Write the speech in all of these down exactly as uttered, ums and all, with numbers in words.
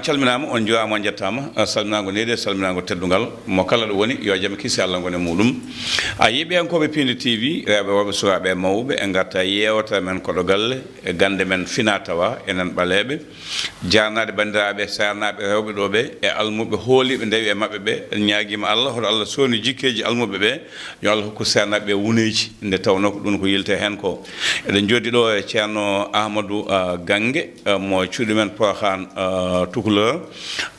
Calminaama, on njuuraama, on njettaama. Ah, salminaango needi e salminaango teddungal. Mo kala ɗo woni, yo jam e kisiyee Allah ngon e muuɗum. A, yeeɓiyankooɓe Piindi T V, rewɓe, worɓe, sukaaɓe e mawɓe, en ngarta e yeewtere men Koɗo Galle, e gannde men finaa tawaa, enen ɓaleeɓe. Jaarnaaɗe banndiraaɓe, seernaaɓe rewɓe ɗo ɓe, e almuɓe hooliiɓe ndewi e maɓɓe ɓe, en ñaagiima Allah, hoto Allah sownu jikkeeji almuɓe ɓe, yo Allah hokku seernaaɓe ɓe wuneeji, nde tawnoo ko ɗum ko yiltee heen ko. Eɗen njooɗii ɗo e Ceerno Ahmadu, ah, Gannge, eh, mo cuuɗi men Porokhane, eh, Tukulor.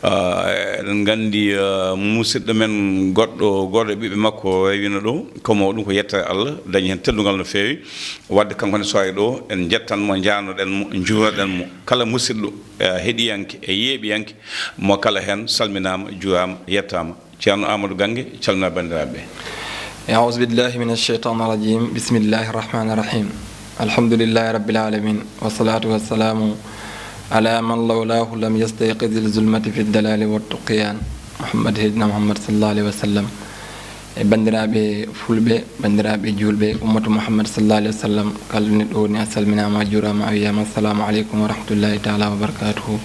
Eh, eɗen nganndi, eh, musidɗo men goɗɗo, gooto e ɓiɓɓe makko rewino ɗo, ko mo ɗum ko yettere Allah, dañi heen teddungal no feewi. Wadde kanko ne so ari ɗo, en njettan mo, njaarnoɗen mo, njuurnoɗen mo. Kala musidɗo, eh, heɗiyanke e yeeɓiyanke mo kala heen, salminaama, juuraama, yettaama. Ceerno Amadou Gannge, calmina banndiraaɓe ɓe. أعوذ بالله من الشيطان الرجيم. بسم الله الرحمن الرحيم. الحمد لله رب العالمين. والصلاة والسلام على من لولاه لم يستيقظ الظلمة في الضلال والطغيان. محمد سيدنا محمد صلى الله عليه وسلم. E banndiraaɓe fulɓe, banndiraaɓe juulɓe, ummatu Muhammad sallallahu alaihi wasallam, kala neɗɗo woni, a salminaama, a juuraama, a wiyaama, "Assalamu alaikum wa rahmatullahi ta'ala wa barakatuhu."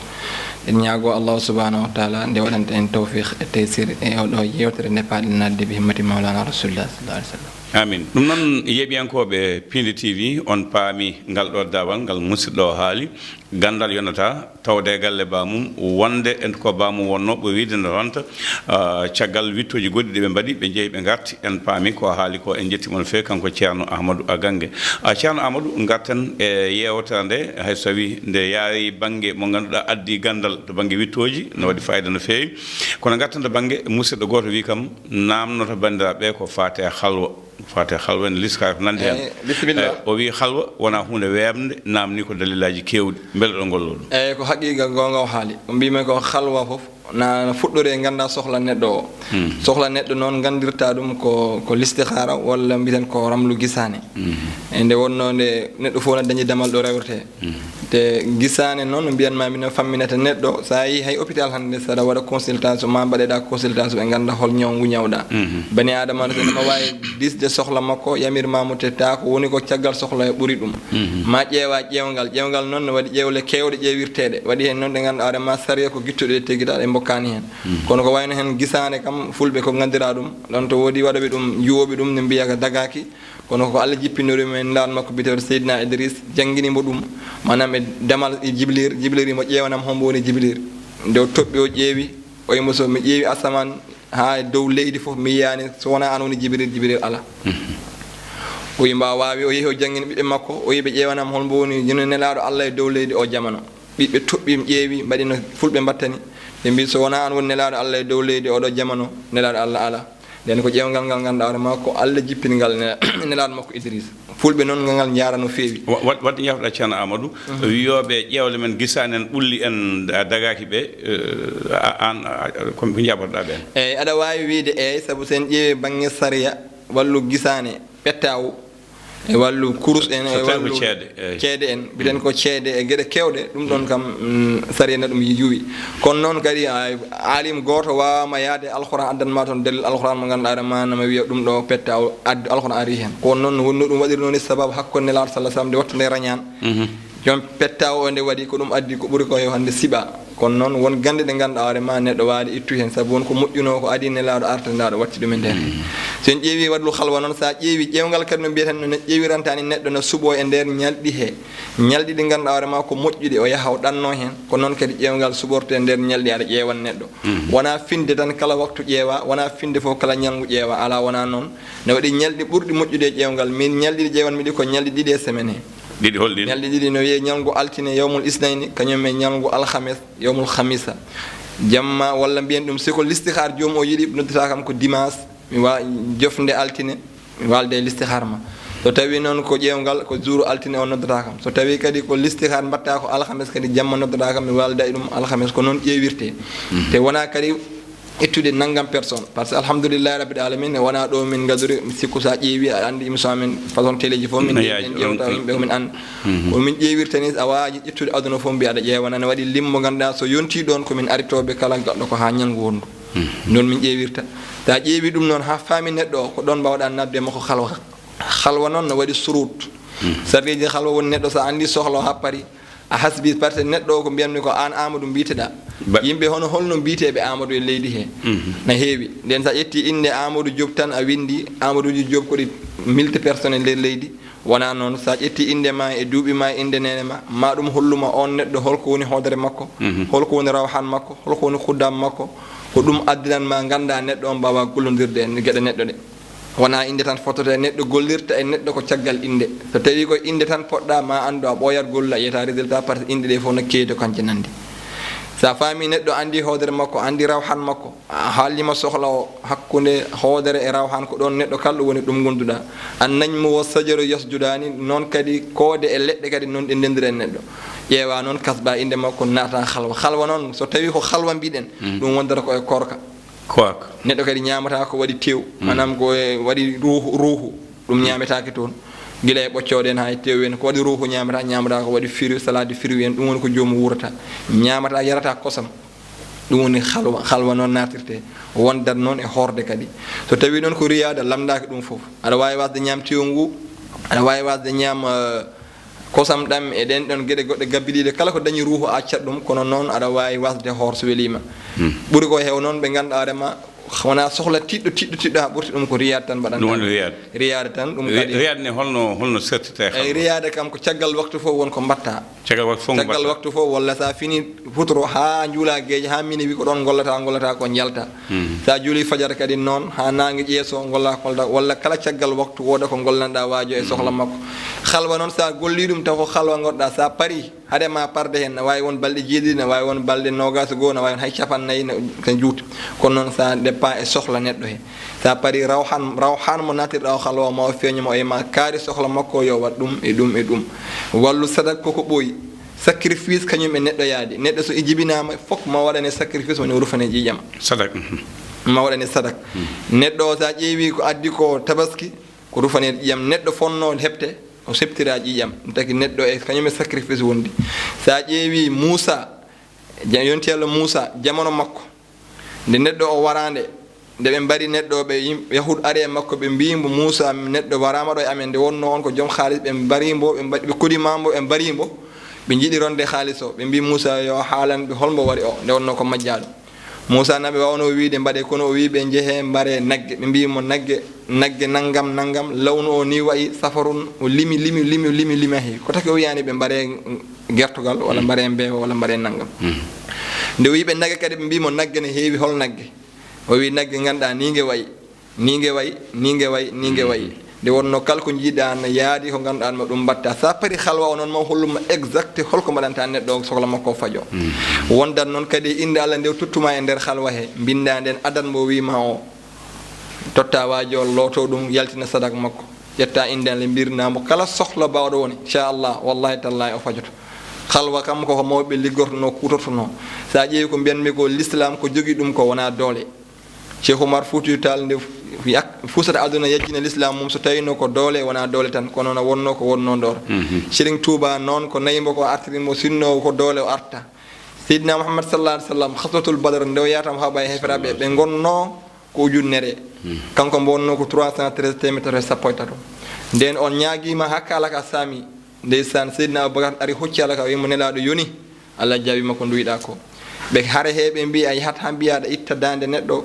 En ñaago Allah subhanahu wa ta'ala nde waɗanta en tawfiq e taysir e oɗo yewtere nde paaɗen naatde bi himmati Mawlana Rasulullah sallallahu alaihi wasallam. Amin. Ɗum noon, yeeɓiyankooɓe Piindi T V, on paami ngal ɗo daawal ngal musidɗo o haali. Ganndal yonata tawde e galle baamum, wonde en ko baamum wonnoo, ɓuri wiyde no ronta, ah, caggal wiɗtooji goɗɗi ɗi ɓe mbaɗi, ɓe njehi ɓe ngarti, en paami ko haali ko, en njetti mo no feewi, kanko Ceerno Ahmadu Gannge. Ah, Ceerno Ahmadu, ngarten e yeewtere nde, hay so tawii nde yaari bannge mo ngannduɗaa addi ganndal to bannge wiɗtooji, no waɗi fayida no feewi. Kono ngarten to bannge musidɗo gooto wii kam, naamnoto banndiraaɓe ɓe ko faati e halwa. Faati halwa ene liska ko nandi heen. Eey, bisimilla. Eey, o wii halwa wonaa huunde weeɓnde, naamnii ko dalilaaji keewɗi. Mbele ɗo ngollo ɗum? Eey, ko haqiiqa goonga o haali. Ko mbiimi ko halwa fof na, na fuɗɗoree ngannda sohla neɗɗo o. Hmm. Sohla neɗɗo noon nganndirta ɗum ko, ko listihaara walla mbiiten ko ramlu gisaane. Hmm. E nde wonnoo nde neɗɗo fof na dañi damal ɗo rewretee. Mhm. Te gisaane noon, no mbiyanmaa, mino famminata neɗɗo, so a yehii hay hôpital hannde, so aɗa waɗa consultation, ma mbaɗeɗaa consultation, ɓe ngannda hol ñaw ngu ñawɗaa. Mhm. Bani Aadama ne, so ma waawi diisde sohla makko, yamirmaa mo te taa ko woni ko caggal sohla e ɓuri ɗum. Mhm. Ma ƴeewa ƴeewngal. Ƴeewngal noon ne waɗi ƴeewle keewɗe ƴeewirteeɗe. Waɗi heen noon ɗe ngannduɗaa hoore ma sariya ko gittuɗe e tegital ɗe mbokkaani heen. Mhm. Kono ko wayno heen gisaane kam, fulɓe ko nganndiraa ɗum. Ɗoon to woodi waɗooɓe ɗum, njuwooɓe ɗum, ne mbiya ko dagaaki. Kono ko Allah jippinori men nelaaɗo makko biyeteeɗo Seydina Idris, janngini mo ɗum, maanaam e damal e jibilir, jibilir mo ƴeewanam hombo woni jibilir. Nde o toɓɓi o ƴeewi, o yimo so mi ƴeewi asamaan haa e dow leydi fof mi yiyaani so wonaa aan woni jibilir, jibilir alaa. Mhm. O yimo a waawi, o yehi o janngini ɓiɓɓe makko, o yiɓe ƴeewanam holmbo woni jino nelaaɗo Allah e dow leydi o jamano. Ɓiɓɓe toɓɓi ƴeewi, mbaɗi no fulɓe mbattani. Ɓe mbi so wonaa aan woni nelaaɗo Allah e dow leydi oɗo jamano, nelaaɗo Allah alaa. Nden ko ƴeewngal ngal ngannduɗaa hoore ma ko Allah jippini ngal ne-, nelaaɗo makko Idris. Fulɓe noon ngal ngal njaara no feewi. Wa-, wa-, wadde njaafoɗaa Ceerno Amadou, mhm, wiyooɓe ƴeewle men gisaani en, ɓulli en, a dagaaki ɓe, eh, a-, aan, a-, a-, ko, ko njaabotoɗaa ɓeen? Eey, aɗa waawi wiyde eey, sabu so en ƴeewi bannge sariya, wallu gisaane, pettaawu, e wallu kurus en, so e tawi ko wallu ceede, eey, ceede en, mbiɗen ko ceede e geɗe keewɗe, ɗum ɗoon kam, mm, sariya na ɗum yuwi. Kono noon kadi, a, aalim gooto waawaama yahde e Alxuraan, addan ma toon dalil Alxuraan mo ngannduɗaa hoore ma, nama wiya ɗum ɗo petta o addu Alxuraan ari heen. Kono noon wonno ɗum waɗirnoo ni sababu hakkunde Nelaaɗo sallallahu alaihi wasallam nde watta nde rañaan. Mhm. Joom petta o nde waɗi ko ɗum addi ko ɓuri ko yo hannde siɓa. Kono noon won gannde ɗe ngannduɗaa hoore ma neɗɗo waawi ittu heen, sabu won ko moƴƴunoo ko adii Nelaaɗo artanaaɗo watti ɗum e nder heen. Mm. So en ƴeewi waɗlu halwa noon, so a ƴeewi ƴeewngal kadi no mbiyeten no neɗɗo ƴeewirantaani neɗɗo no suɓoo e nder ñalɗi he. Ñalɗi ɗi ngannduɗaa hoore ma ko moƴƴuɗi o yaha o ɗanno heen, ko noon kadi ƴeewngal suɓortee nder ñalɗi aɗa ƴeewan neɗɗo. Mm. Wonaa finde tan kala waktu ƴeewa, wonaa finde fof kala ñalngu ƴeewa, alaa wonaa noon. Ne waɗi ñalɗi ɓurɗi moƴƴude e ƴeewngal. Min ñalɗi ɗi ƴeewanmi ɗi ko ñalɗi ɗiɗi e semaine he. Ɗiɗi hol ɗin? Ñalɗi ɗiɗi no wiyee ñalngu altine, yawmul isnayni, kañum e ñalngu alhames, yawmul hamisa. Jamma walla mbiyen ɗum, si ko listihaar joom o yiɗi, noddata kam ko dimanche, mi wa-, jofnde altine, mi waalda e listihaar ma. So tawii noon ko ƴeewngal, ko jour altine o noddata kam. So tawii kadi ko listihaar mbaɗta ko alhames, kadi jamma noddata kam, mi waalda e ɗum alhames. Ko noon ƴeewirtee. Mhm. Te wonaa kadi ittude nanngam personne. Par ce que alhamdulillahi rabbil alamin, wonaa ɗo min ngadori, mi sikku so a ƴeewi, aɗa anndi émission amen, façon téléji fof, min, no yaaji, en ƴeewta on, yimɓe ko min an. Mhm. Ko min ƴeewirta ni, a waaji ƴettude aduna fof, mbiya aɗa ƴeewa, nana waɗi limmo ngannduɗaa, so yontii ɗoon, ko min aritooɓe kala gaɗɗo ko haa ñalngu wonndu. Mhm. Noon min ƴeewirta. So a ƴeewi ɗum noon, haa faami neɗɗo o, ko ɗoon mbaawɗaa naatde e makko halwa. Halwa noon no waɗi surut. Mhm. Sarɗiiji halwa woni neɗɗo, so a anndi sohla o happari, a hasbi, par ce que neɗɗo o ko mbiyanmi ko aan Amadou mbiyteɗaa. Yimɓe hono holno mbiyeteeɓe Amadou e leydi he? Na heewi. Nden so a ƴetti innde Amadou Diop tan, a winndi Amadouji Diop ko ɗi multipersonne e nder leydi. Wonaa noon, so a ƴetti innde ma e duuɓi ma e innde neene ma, ma ɗum hollu ma oon neɗɗo holko woni hoodere makko, holko woni rawhan makko, holko woni khuddam makko, ko ɗum addinan ma ngannda neɗɗo on mbaawa gollondirde e geɗe neɗɗo ɗe. Wonaa innde tan fottoto e neɗɗo, gollirta e neɗɗo ko caggal innde. So tawii ko innde tan poɗɗa, ma anndu a ɓooyat gollude, a yiyata résultat, par ce que inɗe ɗe fof no keedi ko kanje nanndi. So a faami neɗɗo anndi hoodere makko, anndi rawhan makko, a haalnii ma sohla o hakkunde hoodere e rawhan, ko ɗoon neɗɗo kala ɗo woni ɗum gonduɗa. An najmu wa sajaru yasjudaani, noon kadi koode e leɗɗe kadi noon ɗe ndendira e neɗɗo. Ƴeewa noon kasba innde makko naata halwa. Halwa noon, so tawii ko halwa mbiɗen, ɗum wondata ko e koorka. Koorka. Neɗɗo kadi ñaamata ko waɗi tew, maanaam ko e waɗi ruuhu, ruuhu, ɗum ñaametaake toon. Gila e ɓoccooɗe en haa e tew en, ko waɗi ruuhu ñaamata, ñaamata ko waɗi fruit, salade fruit en, ɗum woni ko joomum wuurata. Ñaamata, yarata kosam. Ɗum woni halwa, halwa noon naatirte. Wondat noon e hoorde kadi. So tawii noon ko riyaada, lamndaaki ɗum fof. Aɗa waawi wasde ñaam tew ngu, aɗa waawi wasde ñaam, eh, kosam ɗam e ɗen ɗon geɗe goɗɗe gabbidiiɗe, kala ko dañi ruuhu a accat ɗum, kono noon aɗa waawi wasde hoor so weliima. Ɓuri ko heew noon ɓe ngannduɗaa hoore ma, wonaa sohla tiiɗɗo, tiiɗɗo, tiiɗɗo haa ɓurti ɗum ko riyaad tan mbaɗanta. Ɗum woni riyaad. Riyaad tan, ɗum Ri-, kadi. Riyaad ne holno, holno sertata e Eyi, halwa? Riyaad kam ko caggal waktu fof won ko mbatta. Caggal waktu fof Caggal mbatta. waktu fof, walla so a fini futuro haa njuula geeƴe, haa minuit ko ɗoon ngollata, ngollata ko njalta. So a juuli fajar kadi noon, haa naange ƴeeso, ngolla, ngolla, walla kala caggal waktu wooda ko ngollanɗaa waajo e sohla makko. Halwa noon, so a golli ɗum taw ko halwa ngonɗaa, so a pari, hade ma parde heen, ne waawi won balɗe jeeɗiɗi, ne waawi won balɗe noogaas e goo, ne waawi won hay capannayyi, ne, ne juuti. Kono noon, so a dépend e sohla neɗɗo he. So a pari rawhan, rawhan mo naatirɗaa o halwa, ma o feeñu ma o e ma kaari sohla makko, yo waɗ ɗum e ɗum e ɗum. Wallu sadak koko ɓooyi. Sacrifice kañum e neɗɗo yaade. Neɗɗo so i jibinaama, fof ma waɗane sacrifice, woni o rufane ƴiiƴam. Sadak, mhm. Ma waɗane sadak. Mhm. Neɗɗo o, so a ƴeewi ko addi ko tabaski, ko rufane ƴiiƴam. Neɗɗo fonno heɓte, o septira ƴiiƴam. Ɗum taki neɗɗo e kañum e sacrifice wondi. So a ƴeewi Muusa, ja-, yonti Yalla Muusa, jamano makko, nde neɗɗo o waraande, nde ɓe mbari neɗɗo, ɓe yim-, Yahuud ari e makko, ɓe mbii mbo, "Muusa, neɗɗo waraama ɗo e amen, nde wonnoo on ko joom haalis, ɓe mbari mbo, ɓe mbaɗi, ɓe kodima mbo, ɓe mbari mbo, ɓe njiɗi ronde haalis o." Ɓe mbii Muusa yo haalan ɓe hol mbo wari o, nde wonnoo ko majjaaɗo. Muusa na ɓe waawnoo wiide mbaɗe, kono o wii ɓe, "Njehee mbaree nagge." Ɓe mbii mo, "Nagge, nagge nanngam, nanngam, lawnu o nii wayi, safarun." O limi, limi, limi, limi, limi, a heewi. Ko taki o wiyaani ɓe mbaree gertogal, walla mbaree mbeewa, walla mbaree nanngam. Mhm. Nde o wii ɓe nagge kadi, ɓe mbii mo, "Nagge ne heewi, hol nagge?" O wii, "Nagge ngannduɗaa nii nge wayi, nii nge wayi, nii nge wayi, nii nge wayi." Nde wonnoo kala ko njiiɗaa na yaadi ko ngannduɗaa ma ɗum mbaɗta. So a pari halwa o noon ma hollu ma exact hol ko mbaɗanta neɗɗo o sohla makko o fajo. Mhm. Wondat noon kadi e innde Allah nde o tottuma e nder halwa he, mbinnda nden adat mbo wii ma o. Totta waajo o, looto ɗum, yaltina sadak makko. Ƴetta innde Allah, mbirna mbo kala sohla baawɗo woni, inchallah, wallahi tallahi o fajoto. Halwa kam ko ko mawɓe liggortonoo, kuutortonoo. So a ƴeewi ko mbiyanmi ko, l'islam ko jogii ɗum ko wonaa doole. Cheikh Oumar Foutiyou Tall nde yak-, fusata aduna yajjina l'islam mum, so tawino ko doole, wonaa doole tan, kono no wonnoo ko wonnoo ndoor. Mhm. Serigne Touba noon ko nayi mbo ko artiri mo, sinno ko doole o arta. Seydina Muhammad sallallahu alaihi wasallam, Ghazwatul Badr, nde o yahata mo haɓa e heferaaɓe, ɓe ngonnoo ko ujunnere. Hmm. Kanko mbo wonnoo ko trois cent treize, teemeɗɗe tati e sappo e tato. Nden on ñaagiima haa kaala ka saami. Ndeysaan, Seydina Abubakar ari hocci haala ka, o wi'i mo, "Nelaaɗo yoni." Allah jaabi mo ko nduwiɗaa ko. Ɓe hare he ɓe mbi'i, a yahat haa mbiyaɗa itta daande neɗɗo,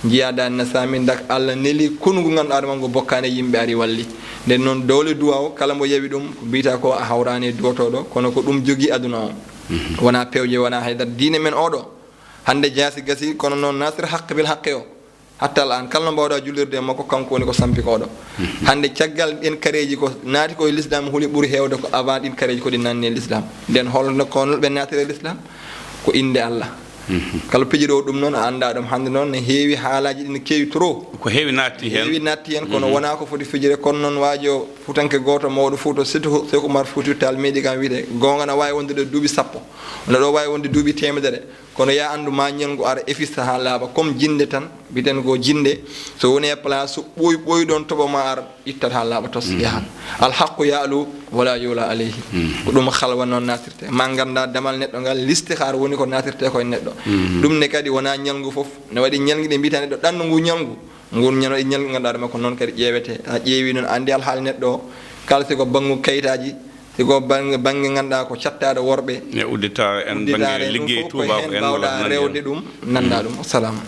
njiya daande na saami, dak Allah neli kunu ngu ngannduɗaa ɗum ngu bokkaani yimɓe ari walli. Nden noon doole duwaaw, kala mbo yawi ɗum, ko mbiyata ko a hawraani e duwotooɗo, kono ko ɗum jogii aduna o. Mhm. Wonaa pewje, wonaa haydara. Diine men oɗo, hannde jaasi gasi, kono noon nasir haqqe bil haqqe o. Hatta al an, kala no mbaawɗa jullirde e makko, kanko woni ko sampi ko ɗo. Mhm. Hannde caggal ɗen kareeji ko naati ko e l'islam huli ɓuri heewde ko avant ɗin kareeji ko ɗi nanni e l'islam. Nden holno ko ɓe naatiri e l'islam? Ko innde Allah. Mhm. Kala pijiɗo ɗum noon, a annda ɗum. Hannde noon ne heewi haalaaji ɗin keewi trop. Ko heewi naatti heen. Heewi naatti heen, kono Mhm. wonaa ko foti fijire. Kono noon waajo futanke gooto mawɗo Fuuta, surtout Cheikh Oumar Foutiyou Tall, meeɗi kam wiide, goonga na waawi wonde ɗo duuɓi sappo. No ɗo waawi wonde duuɓi teemedere. Kono ya anndu ma ñalngu ara efista haa laaɓa, comme jinde tan, mbiɗen ko jinde, so woni e place ɓooy ɓooy ɗon toɓo ma ar, ittat haa laaɓa tos, Mhm. yahan. Al haqqu ya'lu wala yu'la alayhi. Mhm. Ko ɗum halwa noon naatirte. Ma ngannda damal neɗɗo ngal, listihar woni ko naatirte ko e neɗɗo. Mhm. Ɗum ne kadi wonaa ñalngu fof. Ne waɗi ñalngu ɗe mbiyata neɗɗo ɗanno ngu ñalngu. Ngun ñano e ñalngu ngannduɗaa ɗum ko noon kadi ƴeewete. A ƴeewi noon, anndi alhaali neɗɗo o, kala si ko banngu kayitaaji, Sigo bannge, bannge ngannduɗaa ko cattaaɗo worɓe. E udditaare en bannge udditaare ɗum liggey fof ko tuubaako heen en walla mbawɗaa ko nanndi rewde heen. Ɗum, nanndaa ɗum. Assalamu.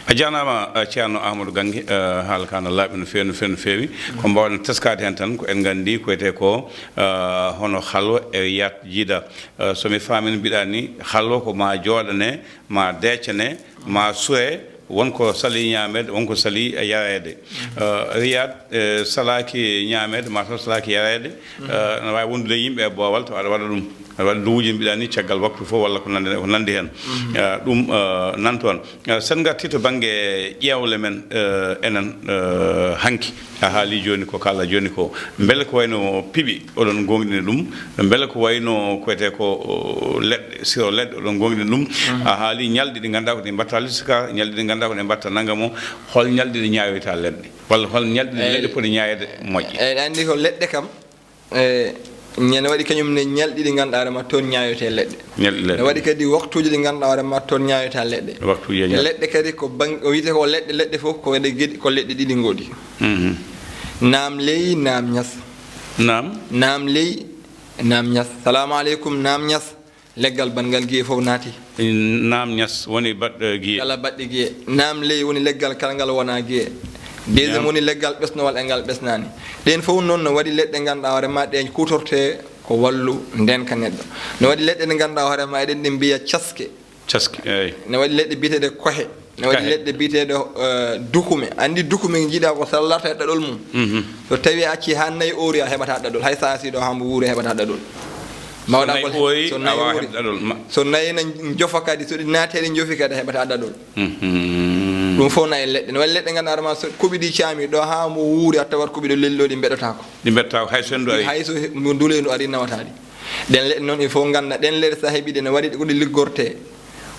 A jaanaama, eh, Ceerno Amadou Gange, eh, haala ka no laaɓi no feewi, no feewi, no feewi. Ko mbaawɗen teskaade heen tan, ko en nganndi ko wiyetee ko, eh, hono halwa e riyad jida. Eh, so mi faamii no mbiɗaa ni, halwa ko ma jooɗane, ma deecane, ma sure, won ko sali ñaameede, won ko sali yareede. Eh, riyad, eh, salaaki ñaameede, ma taw salaaki yareede. Eh, ene waawi wondude e yimɓe e boowal, tawa aɗa waɗa ɗum. Aɗa waɗa duwuuji mbiɗaa ni caggal waktu fof walla ko nanndi, ko nanndi heen. Eh, ɗum, eh, nan toon. Eh, so en ngartii to bannge ƴeewle men, eh, enen, eh, hanki. A haalii jooni ko kaalɗaa jooni ko. Mbele ko wayno piɓi, oɗon goongɗini ɗum? Mbele ko wayno ko wiyetee ko, o, leɗɗe, siro leɗɗe, oɗon goongɗini ɗum? A haalii ñalɗi ɗi ngannduɗaa ko ɗi mbaɗta listuka, ñalɗi ɗi ngannduɗaa ko ɗi mbaɗta nanngam o. Hol ñalɗi ɗi ñaawoyta leɗɗe? Walla hol ñalɗi ɗi leɗɗe poti ñaaweede moƴƴe? Eɗen anndi ko leɗɗe kam, e, ene waɗi kañum ne ñalɗi ɗi ngannduɗaa hoore ma toon ñaawoyta leɗɗe. Ñalɗi leɗɗe. Ne waɗi kadi waktuuji ɗi ngannduɗaa hoore ma toon ñaawoyta leɗɗe. Waktuuji e ñalɗi. Leɗɗe kadi ko bang-, o wiyetee ko leɗɗe, leɗɗe fof ko waɗe geɗi, ko leɗɗe ɗiɗi ngoɗi. Mhm. Naam ley, naam ñas. Naam? Naam ley, naam ñas. Salamu aleykum, naam ñas. Leggal banngal giye fof naati. Naam ñas woni baɗɗo giye. Kala baɗɗo giye. Naam ley woni leggal kala ngal wona giye. Deuxième woni leggal ɓesnowal e ngal ɓesnaani. Ɗeen fof noon no waɗi leɗɗe ngannduɗaa hoore ma ɗeen kuutortee ko wallu ndeenka neɗɗo. No waɗi leɗɗe ɗe ngannduɗaa hoore ma eɗen ɗe mbiya caske. Caske, eey. No waɗi leɗɗe biyeteeɗe kohe. Ne waɗi leɗɗe biyeteeɗe, eh, dukume. Anndi dukume njiɗaa ko sara larta e ɗaɗol mum. Mhm. So tawi a accii haa nayi oori, a heɓataa ɗaɗol. Hay so a asii ɗo haa mbo wuuri, a heɓataa ɗaɗol. So nayi oori, so nayi a waawaa heɓde ɗaɗol. So nayi ne jofa kadi, so ɗi naati ɗi njofi kadi, a heɓataa ɗaɗol. Mhm. Ɗum fof na e leɗɗe. Ne waɗi leɗɗe ngannduɗaa hoore ma so kuɓi ɗi caami ɗo haa mbo wuuri, a tawat kuɓi ɗo lelli ɗo ɗi mbeɗotaako. Ɗi mbeɗotaako hay so henndu arii. Hay so he-, mo ndu leydi arii nawataa ɗi. Ɗeen leɗɗe noon, il faut ngannda, ɗeen leɗɗe so a heɓii ɗe, ne waɗi ko ɗe liggortee.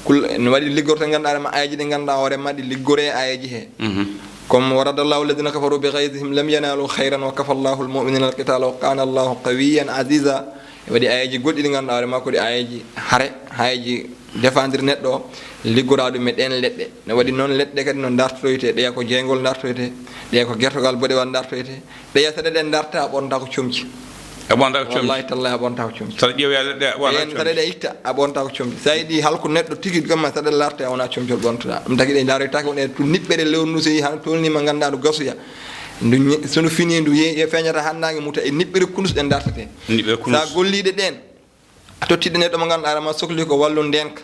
Kul-, ne waɗi liggortee, ngannduɗaa hoore ma, ayeeji ɗi ngannduɗaa hoore ma, ɗi liggoree ayeeji he. Mhm. Comme wa radallahu alladhina kafaru bi ghayzihim lam yanalu khayran wa kafa Allahu al-mu'minina al-qitala wa kana Allahu qawiyyan aziza. E waɗi ayeeji goɗɗi ɗi ngannduɗaa hoore ma, ko ɗi ayeeji hare, ayeeji défendre neɗɗo o, liggoraa ɗum e ɗeen leɗɗe. Ne waɗi noon leɗɗe kadi no ndartoytee, ɗeya ko jeygol ndartoytee, ɗeya ko gertogal boɗewal ndartoytee. Ɓeya saɗa ɗe darta, a ɓornata ko comci. A ɓornata ko comci. Wallahi tallahi a ɓornata ko comci. Saɗa ƴeewoya leɗɗe, a ɓornata comci. Saɗa ɗe itta, a ɓornata ko comci. Sa yiɗi halko neɗɗo tigi ɗum, ma saɗa larte, a wona comcol ɓornata. Ɗum tagi ɗe ndaroytaake, woni e tun niɓɓere lewru ndu, so yi hano tolnima ngannduɗaa ndu gasuya. Ndu ñe-, so ndu fini ndu ye-, ye feeñata hanndaange muta e niɓɓere kunus ɗe dartete. Niɓɓere kunus. Sa golliɗe ɗeen, a tottiɗe neɗɗo mo ngannduɗaa hoore ma sokli ko wallu ndeenka.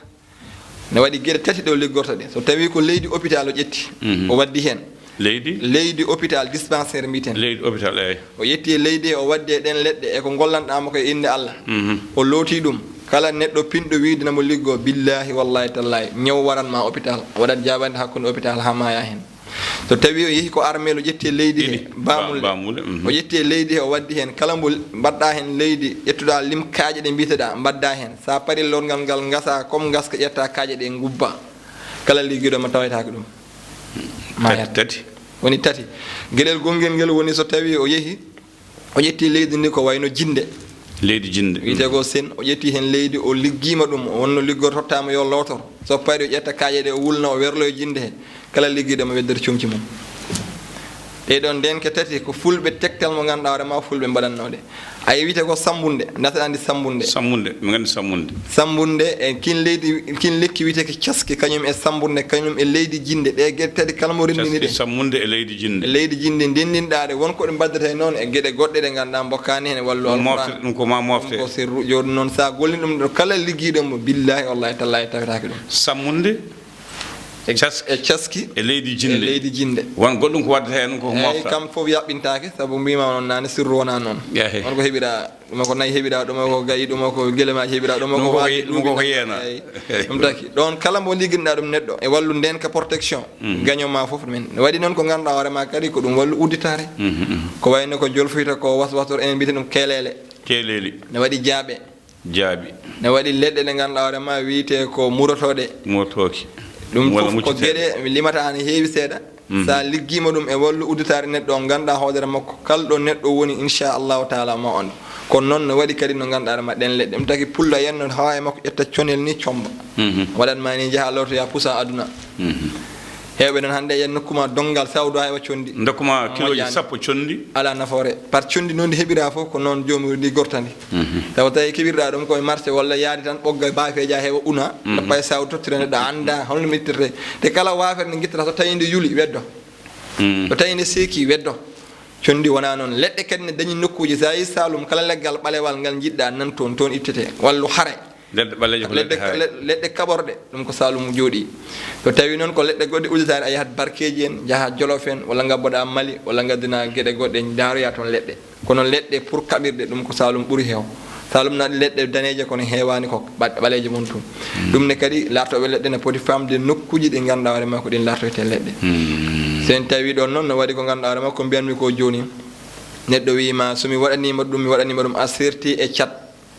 Ne waɗi geɗe tati ɗe o liggorta ɗe. So tawi ko leydi hôpital o ƴetti, mhm, o waddi heen. Leydi? Leydi hôpital, dispensaire mbiyeten. Leydi hôpital, eey. O ƴetti e leydi he, o waddi e ɗeen leɗɗe e ko ngollanɗaa mo ko e innde Allah. Mhm. O looti ɗum. Kala neɗɗo pinɗo wiide na mo liggo, billahi, wallahi, tallahi, ñaw waran ma hôpital. Waɗat jaabande hakkunde hôpital haa maaya heen. So tawi o yehi ko armeel, o ƴetti e leydi he, ɗiɗi, ba-, baamule. Baamule, mhm. O ƴetti e leydi he, o waddi heen. Kala mbo mbaɗɗa heen leydi, ƴettuɗa lim kaaƴe ɗe mbiyeteɗa, mbaɗda heen. Sa pari lorgal ngal, ngasa, comme ngaska, ƴetta kaaƴe ɗe, ngubba. Kala liggiiɗo ma tawaytaake ɗum. Ma tati, yaltu. Tati. Woni tati. Geɗel gonngel ngel woni so tawi o yehi, o ƴetti leydi ndi ko wayno jinde. Leydi jinde. Wiyetee ko sen, o ƴetti heen leydi, o liggiima ɗum, o wonno liggor tottaama yo lootor. So pari o ƴetta kaaƴe ɗe, o wulna, o werlo e jinde he. Kala liggiiɗo ma weddere comci mum. Ɗee ɗoon ndeenka tati ko fulɓe tektal mo ngannduɗaa hoore ma fulɓe mbaɗatnoo ɗe. A wiyetee ko sammbunde, ndasaɗa anndi sammbunde. Sammbunde, mi nganndi sammbunde. Sammbunde, e kin leydi, kin lekki wiyetee ko caski, kañum e sammbunde, kañum e leydi jinde. Ɗee geɗe tati kala mo renndini ɗe. Caski, sammbunde e leydi jinde. E leydi jinde, ndenndinɗaa ɗe, won ko ɗe mbaddata e noon e geɗe goɗɗe ɗe ngannduɗaa mbokkaani heen e wallu Alquraan. Mofte, ɗum ko ma mofte. Ɗum ko sirru. Jooni noon, so a gollii ɗum ɗo, kala liggiiɗo mo, billaahi, wallaahi, tallaahi, tawetaake ɗum. Sammbunde? E, caski, e caski, e leydi jinde. E leydi jinde. Won goɗɗum ko waɗata heen ko mofta. Eey, kam fof yaɓɓintaake, sabu mbiima noon naane, sirru wona noon. Eey. Won ko heɓiɗa, ɗum ko nayi heɓiɗa, ɗum ko gayi, ɗum ko gelemaaji heɓiɗa, ɗum ko waali, ɗum ko yeena. Eey. Ɗum taki. Ɗoon kala mbo ligginɗa ɗum neɗɗo, e wallu ndeenka protection, mhm, gaño ma fof ɗumen. Ne waɗi noon ko ngannduɗaa hoore ma kadi ko ɗum wallu udditaare. Mhm, mhm. Ko wayno ko jolfoyta ko waswasor, enen mbiyeten ɗum keeleele. Keeleeli. Ne waɗi jaaɓe. Jaabi. Ne waɗi leɗɗe ɗe ngannduɗaa hoore ma wiyetee ko murotooɗe. Murotooki. Ɗum fof ko geɗe mi limata hano heewi seeɗa. Mhm. Sa liggiima ɗum e wallu udditaare neɗɗo o, ngannduɗaa hoodere makko, kala ɗo neɗɗo woni, inchallahu taala, ma o anndu. Kono noon ne waɗi kadi no ngannduɗaa hoore ma ɗeen leɗɗe. Ɗum taki pullo yenno haa e makko ƴetta conel ni comba. Mhm. Waɗat ma ni njaha lortoya pusa aduna. Mhm. Heewɓe noon hannde yen nokku ma donngal sawdo, hay wa conndi. Ndokkuma kiloji Moƴƴaani. Sappo conndi. Alaa nafoore. Par conndi noon ndi heɓiraa fof, ko noon joomum ndi gortandi. Mhm. Tawa tawi keɓirɗaa ɗum koye marché walla yaade tan ɓogga baafeeji haa heewa una, mhm, tappa e sawdo tottira neɗɗo annda holno ittirtee. Te kala waafere nde ngittata so tawi nde yuli, weddo. Mm. So tawi nde seeki, weddo. Conndi wonaa noon. Leɗɗe kadi ne dañi nokkuuji. So a yii Saalum, kala leggal ɓalewal ngal njiɗɗaa nan toon, toon ittetee. Wallu hare. Leɗɗe ɓaleeje ko leɗɗe, leɗɗe hare. Le-, leɗɗe kaɓorɗe, ɗum ko Saalum jooɗii. So tawii noon ko leɗɗe goɗɗe udditaade, a yahat Barkeeji en, njahaa Jolof en, walla ngabboɗaa Mali, walla ngaddinaa geɗe goɗɗe, ndaaroyaa toon leɗɗe. Kono leɗɗe pour kaɓirɗe, ɗum ko Saalum ɓuri heew. Saalum naɗi leɗɗe daneeje, kono heewaani ko ɓa-, ɓaleeje mon tun. Mm. Ɗum ne kadi, laartooɓe leɗɗe ne poti faamde nokkuuji ɗi ngannduɗaa hoore maa ko ɗin laartoytee leɗɗe. Mm. So en tawii ɗoon noon, no waɗi ko ngannduɗaa hoore maa ko mbiyanmi ko jooni, neɗɗo wii ma, "So mi waɗanii ma ɗum, mi waɗanii ma ɗum," a serti e cat,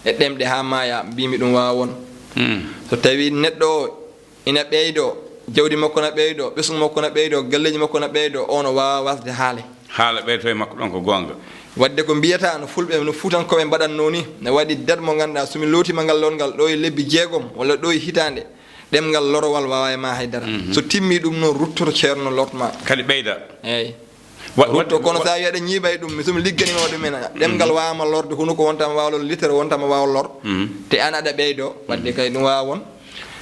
e ɗemɗe haa maaya, mbiimi ɗum waawaa won. Mm. So tawii neɗɗo o ina ɓeydoo, jawdi makko na ɓeydoo, ɓesngu makko na ɓeydoo, galleeji makko na ɓeydoo, o no waawaa wasde haale. Haala ɓeyto e makko ɗon ko goonga. Waɗde ko mbiyata no Fulɓe, no Fuutankooɓe mbaɗatnoo ni, ne waɗi dat mo ngannduɗaa, so mi lootiima ngal lootngal ɗo e lebbi jeegom walla ɗo e hitaande, ɗemngal lorowal waawaa e ma hay dara. Mhm. So timmii ɗum noon, ruttoto ceerno lortma. Kadi ɓeyda. Eey. Wa-, rutto, waɗde, kono wa-, so a wii aɗa ñiiba e ɗum, mi so mi ligganiima ɗum en, ɗemngal, mhm, waawaa ma lorde, hunuko wonta ma waawa lor, litere wonta ma waawa lor. Mhm. Te aan aɗa ɓeydoo, waɗde kay ɗum waawaa won.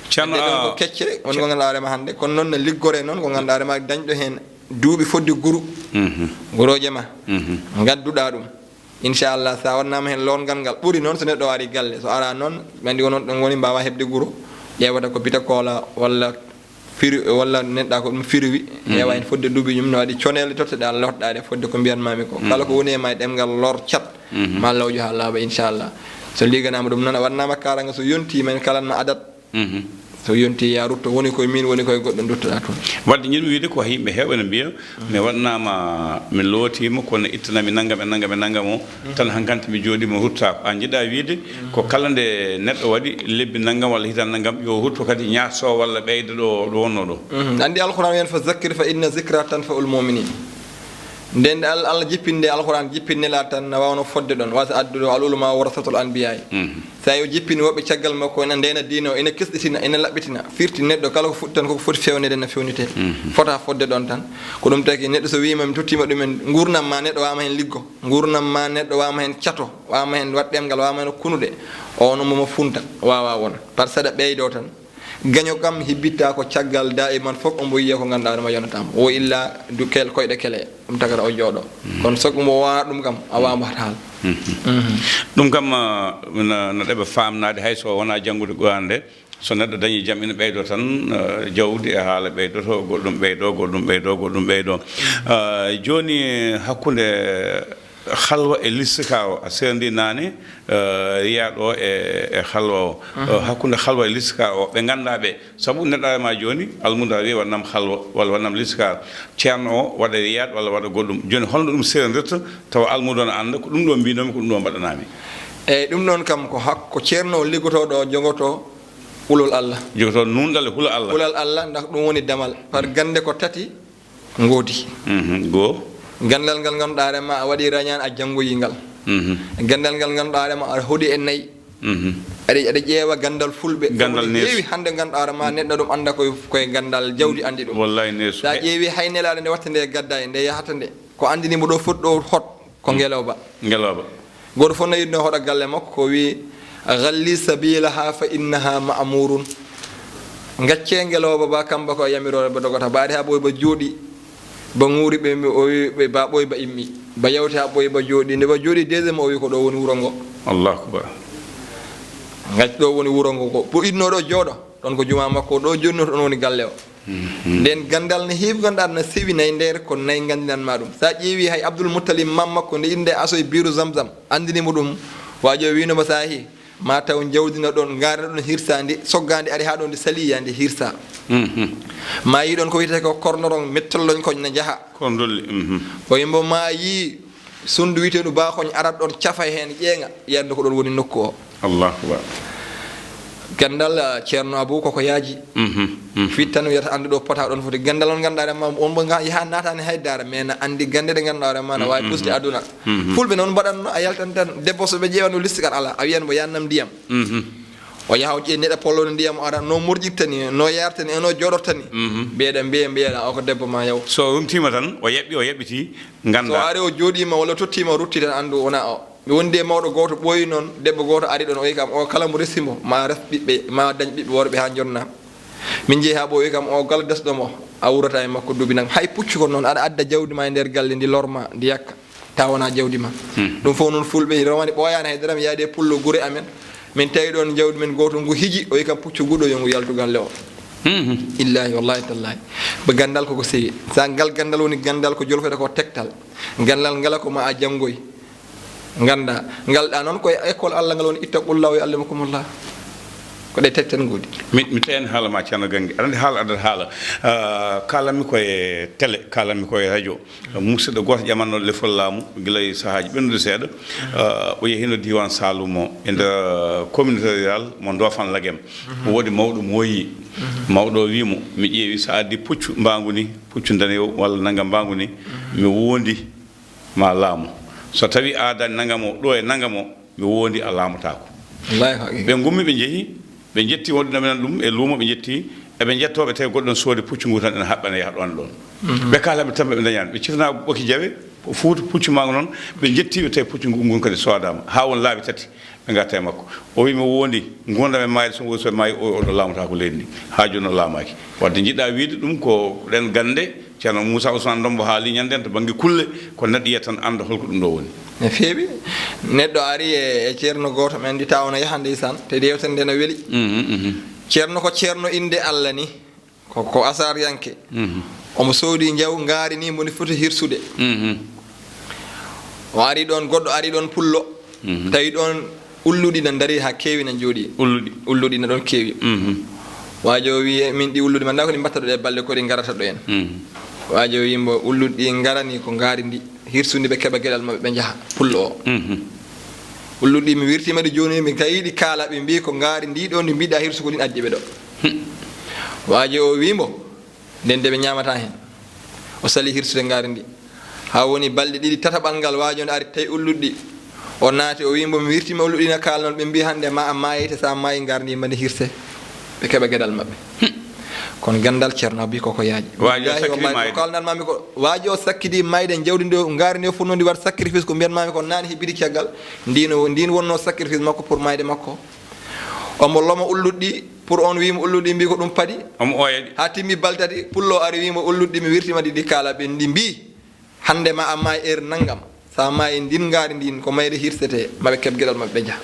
Ceerno, ɓe ɗon ko, ah, kecce, won ce- ko ngannduɗaa hoore ma hannde. Kono noon no liggoree noon ko ngannduɗaa hoore ma dañɗo heen duuɓi fodde guru. Mhm. Gorooje ma. Mhm. Ngadduɗaa ɗum. Inchallah, so a waɗnaama heen loorngal ngal, ɓuri noon so neɗɗo o ari galle. So araa noon, ɓe anndi ko noon ɗon woni, mbaawaa heɓde guro. Ƴeewata ko bita koola walla firi, walla neɗɗa ko ɗum firiwi. Mhm. Ƴeewa heen fodde duuɓi ñum, no waɗi coneele totteɗaa lorɗaade fodde ko mbiyanmaami ko. Kala ko, mhm, woni e ma e ɗemngal lor cat, mhm, ma lawƴo haa laaɓa, inchallah. So ligganaama ɗum noon, a waɗnaama kaaraange, so yontii, men kalan ma adat. Mhm. So yontii, ya rutto, woni koye miin, woni koye goɗɗo, nduttoɗaa toon. Waɗde, njiɗmi wiyde ko yimɓe heewɓe ne mbiya, mhm, mi waɗnaama, mi lootiima, kono ittanami nanngam e nanngam e nanngam o, mhm, tan hankante mi jooɗiima, ruttaako. Aan njiɗaa wiyde, mhm, ko kala nde neɗɗo waɗi lebbi nanngam walla hitaande nanngam, yo rutto kadi ñaatto walla ɓeyda ɗo, ɗo wonnoo ɗo. Mhm. Anndi Alquraan wiyan, "Fa zakkir fa inna zikra tanfa'ul mu'minin." Nden Al-, Allah jippinde Alquraan, jippinde la tan, na waawno fodde ɗon, wasa adduɗo al ulama warasatul anbiya'i. Mhm. So tawi o jippini woɓɓe caggal makko, ina ndeena diina o, ina kesɗitina, ina laɓɓitina, firti neɗɗo kala ko fuɗɗi tan koko foti fewnede na fewnitee. Mhm. Fota fodde ɗon tan. Ko ɗum tagi neɗɗo so wiima mi tottiima ɗum en, nguurnam ma neɗɗo waama heen liggo, nguurnam ma neɗɗo waama heen cato, waama heen waɗ ɗemngal, waama heen kunuɗe, o no mo mo funta, waawaa won. Par saɗa ɓeydoo tan. Gaño kam hibbitta ko caggal, daiman fof omo yiya ko ngannduɗaa hoore ma yonataama. O illa du kel-, koyɗe kele, ɗum tagata o jooɗo. Mm. Kono so omo waawaa ɗum kam, a waawaa mbaɗ haala. Mhm. Mhm. Ɗum kam, ah, no, no ɗeɓa faamnaade, hay so wonaa janngude Qur'aana nde, so neɗɗo dañii jam ina ɓeydoo tan, ah, jawdi e haala ɓeydoto, goɗɗum ɓeydoo, goɗɗum ɓeydoo, goɗɗum ɓeydoo. Ah, jooni hakkunde Halwa e listikaar o, a seerndi naane, eh, riyaaɗo o e, e halwa o. Mhm. Eh, hakkunde halwa e listikaar o, ɓe nganndaa ɓe. Sabu neɗɗo ari ma jooni, almuudo a wiya waɗanam halwa, walla waɗanam listikaar. Ceerno o waɗa riyaad walla waɗa goɗɗum. Jooni holno ɗum seerndirta, tawa almuudo o no annda, ko ɗum ɗo mbiinomi, ko ɗum ɗo mbaɗanaami. Eey, ɗum ɗoon kam ko hak-, ko ceerno o liggotooɗo o jogotoo ulol Allah. Jogotoo nuunɗal e hula Allah. Hulal Allah, ndax ɗum woni damal. Par gannde ko tati, ngoodi. Mhm, goo. Ganndal ngal ngannduɗaa hoore ma a waɗi rañaan a janngoyi ngal. Mhm. Ganndal ngal ngannduɗaa hoore ma aɗa hoɗi e nayi. Mhm. Aɗa, aɗa ƴeewa ganndal fulɓe. Ganndal neesu. Sabu ne heewi hannde ngannduɗaa hoore ma neɗɗo ɗum annda koye, koye ganndal jawdi anndi ɗum. Wallaay neesu. Sa ƴeewi hay nelaaɗo nde watta nde gadda e nde yahata nde. Ko anndini mo ɗo foti ɗo hot. Ko ngelooba. Ngelooba. Gooto fof no yiɗnoo hoɗa galle makko, ko wii, "Ghalli sabilaha fa innaha ma'murun." Ngaccee ngelooba ba, kamba ko yamiroore ba dogata. Ba ari haa ɓooyi ba jooɗi, ba ŋuuri ɓe, o wii ɓe, ba ɓooyi ba immi. Ba yawti haa ɓooyi ba jooɗi. Nde ba jooɗi deuxième, o wii, "Ko ɗo woni wuro ngo." Allahu akbar. Ngacc ɗo woni wuro ngo ko. Ɓo yiɗnoo ɗo jooɗo, ɗon ko jumaa makko, ɗo jooɗnoo ɗon woni galle o. Mhm. Nden ganndal no heewi, ganndal no sewi nayi nder ko nayi nganndinan ma ɗum. Sa ƴeewi hay Abdul Muttalib, mam makko, nde innde asoy biiru Zamzam, anndini mo ɗum. Waajo wiino mo sa yahi, ma taw jawdi no ɗon, ngaari no ɗon hirsa ndi, sogga ndi ari haa ɗo ndi sali, ya ndi hirsa. Mhm. Ma yi ɗon ko wiyetee ko kornoron, mettolloñ koñ no njaha. Kordolli, mhm. O yimbo ma yi Sunndu wiyeteeɗu Baakoñ arat ɗon, cafa heen ƴeeŋa, yiyan ko ɗon woni nokku o. Allahu akbar. Ganndal, ah, Ceerno Abu koko yaaji. Mhm, mhm. Fit tan wiyata anndu ɗo pota ɗon foti. Ganndal on ngannduɗaa hoore ma, on mo nga-, yaha naataani hay dara, mais na anndi gannde ɗe ngannduɗaa hoore ma, na waawi pusde aduna. Mhm. Fulɓe noon mbaɗatno, a yaltan tan, debbo so ɓe ƴeewano listigal alaa, a wiyan mo yannam ndiyam. Mhm. O yaha o ƴeewa neɗɗo pollo no ndiyam o ara, no morƴirta ni, no yarta ni, e no jooɗorta ni. Mbiyeɗa, mbiye, mbiyeɗa, o ko debbo ma yaw. So rumtiima tan, o yaɓɓi, o yaɓɓiti, so ngannda. Ari o jooɗiima walla tottiima, o rutti tan, anndu wona o. Mi wondi e mawɗo gooto ɓooyi noon, debbo gooto ari ɗoon, o wi kam, o kala mo resi mo, ma res ɓiɓɓe, ma dañ ɓiɓɓe worɓe haa njonna. Min njehi haa ɓooyi kam, o kala desɗo mo, a wurata e makko duuɓi nangam. Hay puccu ko noon, aɗa adda jawdi ma e nder galle, ndi lorma, ndi yakka. Tawa wona jawdi ma. Ɗum fof noon fulɓe romani ɓooyaani hay dara. Mi yaadi e pullo gure amen. Min tawi ɗoon jawdi men gootol ngu hiji, o wi kam puccu guɗo yo ngu yaltu galle o. Illahi wallahi tallahi. Ba ganndal koko sewi. Sa ngal ganndal woni ganndal ko jolfete ko tektal. Ganndal ngala ko ma a janngoy. Ngannda, ngal ɗa noon koye école Allah ngal woni ittaqullah wa yuallimukumullah. Ko ɗe tektal ngoodi. Mi, mi tawi en haala ma Ceerno Gannge. Aɗa anndi haala adat haala. Ah, kaalanmi koye télé, kaalanmi koye radio. Musidɗo gooto ƴamanno lefol laamu, gila e sahaaji ɓennude seeɗa. Ah, o yehino diiwaan Saalum o, e nder communauté rurale mo Ndofane Lagem. O woodi mawɗo mo woyi. Mawɗo o wii mo, mi ƴeewi so a addi puccu mbaangu ni, puccu ndanewo walla nannga mbaangu ni, mi wondi ma laamu. So tawi aadani nangam o, ɗo e nangam o, mi wondi a laamotaako. Wallahi ko haqiiqa. Ɓe ngummi, ɓe njehi, ɓe njetti wonɓe nan ɗum e luumo, ɓe njetti, eɓe njettoo, ɓe tawi goɗɗo ɗon soodi puccu ngu tan ene haɓɓana yaha ɗon ɗon. Ɓe kaala ɓe tampa ɓe dañaani. Ɓe ciftanaa ɓoki jawe, fuuta puccu maako noon, ɓe njetti, ɓe tawi puccu ngu, ngun kadi soodaama. Haa won laabi tati, ɓe ngarta e makko. O wi, mi wondi, ngurndan e maayde, so ngu so maayi, o, oɗo laamotaako leydi ndi. Haa jooni o laamaaki. Wadde njiɗɗaa wiide ɗum ko ɗen gannde, Ceerno Moussa Ousmane Ndombo haali ñande to bannge kulle, ko neɗɗo yiyata tan annda holko ɗum ɗo woni. No feewi. Neɗɗo ari e, e ceerno gooto, men ndi tawa no yaha ndeysaan, te yewtere nde no weli. Mhm, mhm. Ceerno ko ceerno innde Allah ni, ko, ko asaryanke. Mhm. Omo soodi njaw ngaari ni, mbo ndi foti hirsude. Mhm. O ari ɗoon, goɗɗo ari ɗoon pullo, mhm, tawi ɗoon ulluɗi na ndarii haa keewi na njooɗii. Ulluɗi. Ulluɗi na ɗoon keewi. Mhm. Waajo o wii, "Min ɗi ulluɗi, mi anndaa ko ɗi mbaɗta ɗo ɗe balɗe, ko ɗi ngarata ɗo en." Mhm. Waajo o wii mbo, "Ulluɗi ɗi ngarani ko ngaari ndi, hirsundi ɓe keɓa geɗal maɓɓe, ɓe njaha." Pullo o. Mhm. "Ulluɗi ɗi mi wirtiima ɗi jooni, mi tawi ɗi kaala, ɓe mbii ko ngaari ndi ɗo ndi mbiɗa hirsu ko ɗin addi ɓe ɗo." Hmm. Waajo o wii mbo, Nden de ɓe ñaamataa heen. O salii hirsude ngaari ndi. Haa woni balɗe ɗiɗi, tataɓal ngal, waajo nde ari tawi ulluɗi ɗi. O naati, o wii mbo, "Mi wirtiima ulluɗi na kaalnoon, ɓe mbii hannde ma a maayete, so a maayi ngaari ndi, mani hirse, ɓe keɓa geɗal maɓɓe." Kono ganndal Ceerno Abi koko yaaji. Waajo o sakkiti maayde. Ko kaalnal maami ko, waajo o sakkiti maayde, jawdi ndi, ngaari ndi o fotnoo ndi waɗ sacrifice, ko mbiyan maami ko naane he biti caggal, ndiin o, ndiin wonnoo sacrifice makko pour maayde makko. Omo loma ulluɗi ɗi, pour on wiima ulluɗi ɗi mbii ko ɗum paɗi. Omo ooya ɗi. Haa timmi balɗe tati, pullo ari wiima ulluɗi ɗi mi wirtiima ɗi, ɗi kaala ɓe, ndi mbii, "Hannde ma a maay heure nanngam. So a maayi ndin ngaari ndin, ko mayde hirsetee, maɓe keɓ geɗal maɓɓe ɓe njaha."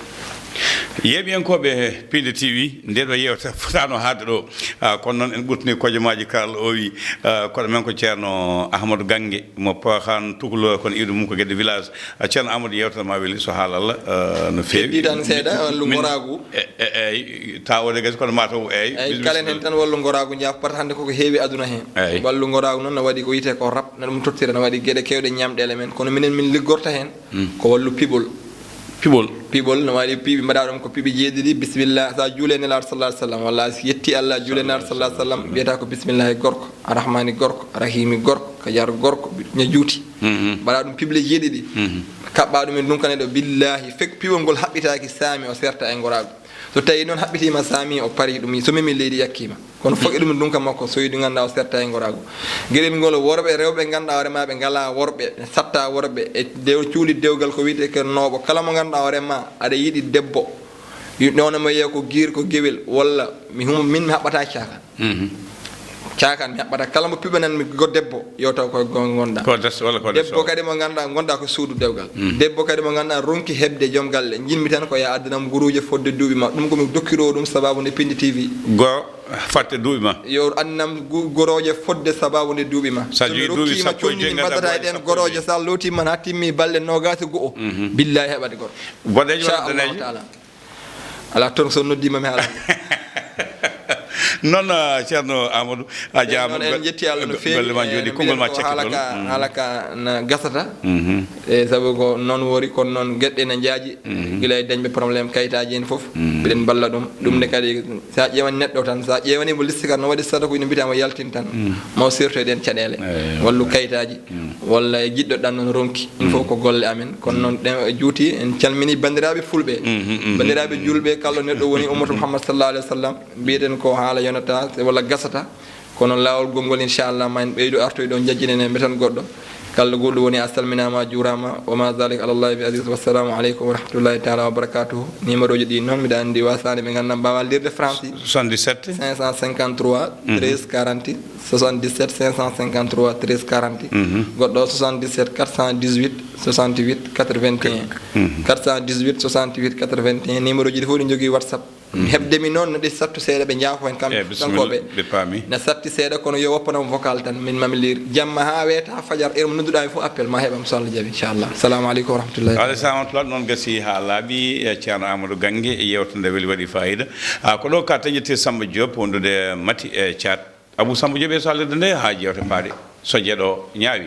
Yeeɓiyankooɓe Piindi T V, nde ɗo yeewtere fotaano haalde ɗo. Ah, kono noon en ɓurtini kojomaaji, karalla o wi, ah, koɗo men ko Ceerno Ahmadou Gannge, mo Poohan Tukulor, kono iwde mum ko Gedde Village. A Ceerno Amadou, yeewtere ma weli so haala Allah, eh, no feewi. Heddi tan seeɗa, wallu ngoraagu. E, e, eyyi, tawa o de gasi kono mataw, eyyi. Eyyi, kalen hen tan wallu ngoraagu, jaafo, par ce que hannde koko heewi aduna heen. Eyyi. Wallu ngoraagu noon no waɗi ko wiyetee ko rap, no ɗum tottira, no waɗi geɗe keewɗe ñaamɗeele men, kono minen min liggorta heen ko wallu piɓol. Piɓol. Piɓol no waɗi piɓi, mbaɗa ɗum ko piɓi jeeɗiɗi, bisimilla, sa juule Nelaaɗo sallallahu alaihi wasallam, walla a yetti Allah, juule Nelaaɗo sallallahu alaihi wasallam, mbiyata ko bisimillahi gorko, arrahmani gorko, arrahimi gorko, kajar gorko, ña juuti. Mhm. Mbaɗa ɗum piɓle jeeɗiɗi. Mhm. Kaɓɓa ɗum e ndunka neɗɗo, billahi, fek piɓol ngol haɓɓitaaki saami, o serta e ngoraagu. So tawi noon haɓɓitiima saami, o pari ɗum, so memi leydi yakkiima. Kono fof e ɗum e ndunka makko, so yiɗi ngannda o serta e ngoraagu. Geɗel ngol worɓe, rewɓe ngannduɗaa hoore ma, ɓe ngalaa worɓe, ne satta worɓe, e dew-, cuuɗi dewgal ko wiyetee ko nooɓo. Kala mo ngannduɗaa hoore ma, aɗa yiɗi debbo. Yi-, noon mo yeeya ko giir, ko gewel, walla mi hum-, min mi haɓɓata caakan. Mhm. Caakan mi haɓɓata. Kala mo piɓanan mi go debbo, yo taw ko go ngonɗa. Ko des-, walla ko des-, debbo kadi mo ngannduɗaa, ngonɗa ko suudu dewgal. Mhm. Debbo kadi mo ngannduɗaa ronki heɓde joom galle. Njiɗmi tan ko ya addanam guruuje fodde duuɓi ma. Ɗum ko mi dokkiroo ɗum sababu nde Pindi T V. Go fatte duuɓi ma. Yo addanam gu-, gorooje fodde sababu nde duuɓi ma. Sa so mi jogii duuɓi rokkiima sappo e joyi, cummi mi ngadda mbaɗata e ɗen duuɓi sappo e joyi. Gorooje, sa lootiima ha timmi balɗe noogaas e go'o. Mhm. Billahi heɓat gorko. Boɗeejo walla daneejo? Inchallahu taala. Alaa toon so noddiima mi haala. Noon, ah, Ceerno Amadou, a jaaraama. Noon en njetti Allah no feewi. Golle ma njooɗi, eh, no konngol ma mbiyen ko cakki haala toon. Ka, mm, haala ka na gasata. Mhm. E sabu ko noon wori, kono noon geɗe na njaaji. Mhm. Gila e dañɓe problème kayitaaji en fof. Mhm. Mbiɗen mballa ɗum. Ɗum ne kadi, so a ƴeewani neɗɗo tan, so a ƴeewani mo liste kan, no waɗi sata ko ina mbiyata mo yaltin tan, mo sirto e ɗen caɗeele. Wallu kayitaaji, walla e jiɗɗo ɗan noon ronki. Ɗum fof ko golle amen. Kono noon ɗen juuti, en calmini banndiraaɓe fulɓe, banndiraaɓe julɓe, kala neɗɗo woni ummatu Muhammad sallallahu alaihi wasallam, mbiyeɗen ko haala yonata walla gasata. Kono laawol gongol, inchallah, ma en ɓeydu artoy ɗo, jajjinen e metan goɗɗo. Kala goɗɗo woni, a salminaama, a juuraama. Wa ma zalika ala Allahi bi aziz. Wassalamu aleykum wa rahmatullahi taala wa barakatuhu. Numéro ji ɗi noon, mbiɗa anndi wasaade ɓe ngannduɗaa mbaawa lirde français. Soixante-dix-sept. Cinq cent cinquante-trois, treize quarante. Soixante-dix-sept cinq cent cinquante-trois treize quarante. Goɗɗo soixante-dix-sept quatre cent dix-huit soixante-huit quatre-vingt-un. Quatre cent dix-huit soixante-huit quatre-vingt-un. Numéro ji ɗi fof ɗi njogii WhatsApp. Heɓde mi noon, no ɗi sattu seeɗa, ɓe njaafo heen kamɓe. Eyi, bisimilla, kankooɓe. Ɓe paami. Na satti seeɗa, kono yo woppanam vocal tan, min mami liir. Jamma haa weeta, fajar, heure mo nodduɗaa mi fof, appel ma heɓam, so Allah jaɓi, inchallah. Salamu aleykum wa rahmatullahi. Wa aleykum salam wa rahmatullah. Noon gasi haa laaɓi, e Ceerno Amadou Gange, e yeewtere nde weli, waɗi fayida. A, ko ɗo ka taƴete Samba Diop, wondude Mati e Caat. Abou Samba Diop e salirde nde haa jeewte paaɗe. So jeɗo ñaawi.